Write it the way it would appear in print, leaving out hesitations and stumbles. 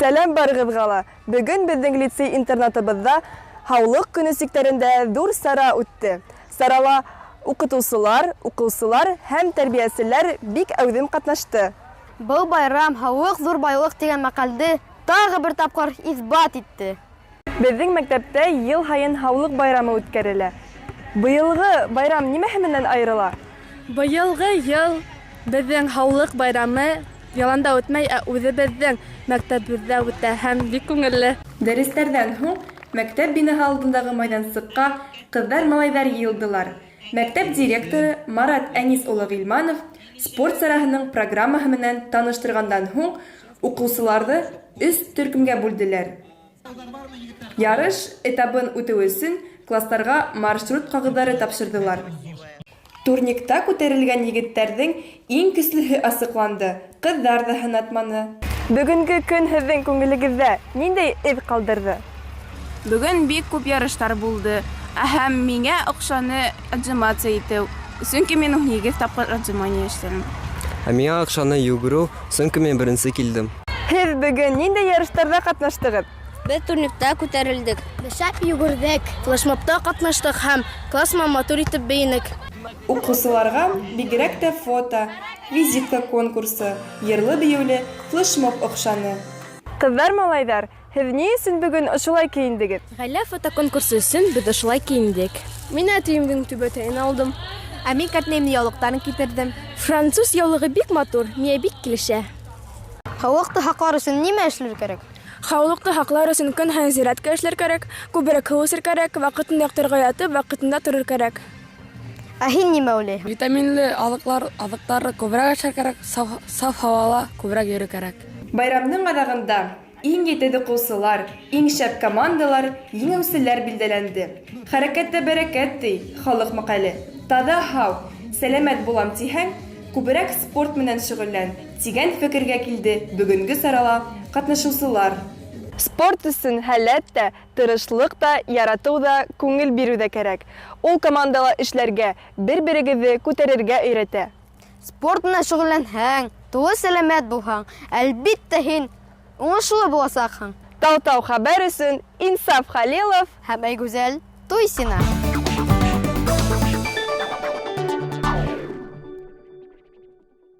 Сәләм барығыҙға ла! Бөгөн беҙҙең лицей-интернатыбыҙҙа Һаулыҡ көнө сиктәрендә ҙур сара үтте. Сарала укытыусылар, укыусылар һәм тәрбиәселәр бик әүҙем катнашты. Был байрам Һаулыҡ зур байлыҡ тигән мәҡәлде тағы бер тапҡыр иҫбат итте. Беҙҙең мәктәптә йыл һайын Һаулыҡ байрамы үткәрелә. Быйылғы байрам нимәһе менән айырыла? Быйылғы йыл беҙҙең Һаулыҡ байрамы яланда үтмәй, ә үҙебеҙҙең мәктәбебеҙҙә үтә һәм бик күңелле. Дәрестәрҙән һуң мәктәп бинаһы алдындағы майҙансыҡҡа ҡыҙҙар-малайҙар йыйылдылар. Мәктәп директоры Марат Әнис улы Ғилманов спорт сараһының программаһы менән таныштырғандан һуң укыусыларҙы өс төркөмгә бүлделәр. Ярыш этабын үтеү өсөн класстарға маршрут ҡағыҙҙары тапшырҙылар. Турникта күтәрелгән егеттәрҙең иң көслөһө асыҡланды, ҡыҙҙар ҙа һынатманы. Бөгөнгө көн һеҙҙең күңелегеҙҙә ниндәй эҙ ҡалдырҙы? Бөгөн бик күп ярыштар булды, ә һәм миңә оҡшаны отжиматься итеү, сөнки мин 18 тапҡыр отжимание эшләнем. Ә миңә оҡшаны йүгереү, сөнки мин беренсе килдем. Һеҙ бөгөн ниндәй ярыштарҙа ҡатнаштығыҙ? Беҙ турникта күтәрелдек. Беҙ шәп йүгерҙек. Флешмобта ҡатнаштыҡ һәм класс менән матур итеп бейенек. Уҡыусыларға бигерәк тә фото, визитка конкурсы, йырлы-бейеүле флешмоб оҡшаны. Ҡыҙҙар-малайҙар, һеҙ ни өсөн бөгөн ошолай кейендегеҙ? Ғаилә фотоконкурсы өсөн беҙ ошолай кейендек. Мин әтейемдең түбәтәйен алдым. Ә мин кәртнәйемдең яулыҡтарын китерҙем. Француз яулығы бик матур, миңә бик килешә. Һаулыҡты һаҡлар өсөн нимә эшләр кәрәк? Һаулыҡты һаҡлар өсөн көн һайын зарядка эшләр кәрәк, күберәк һыу эсер кәрәк, ваҡытында йоҡларға ятып, ваҡытында торор кәрәк. Ә һин нимә уйлайһың? Витаминлы аҙыҡлар, аҙыҡтарҙы күберәк ашар кәрәк, саф, саф һауала күберәк йөрөр кәрәк. Байрамның аҙағында иң етеҙ уҡыусылар, иң шәп командалар, еңеүселәр билдәләнде. Хәрәкәттә бәрәкәт, ти халыҡ мәҡәле. Таҙа һау, сәләмәт булам тиһәң, күберәк спорт менән шөғөллән, тигән фекергә килде бөгөнгө сарала ҡатнашыусылар. Спорт өсөн һәләт тә, тырышлыҡ та, яратыу ҙа, күңел биреү ҙә кәрәк. Ул командала эшләргә, бер-берегеҙҙе күтәрергә өйрәтә. Спорт менән шөғөлләнһәң, тулы сәләмәт булһаң, әлбиттә һин уңышлы буласаҡһың. Тау-тау хәбәр өсөн Инсаф Хәлилов һәм Айгүзәл Туйсина.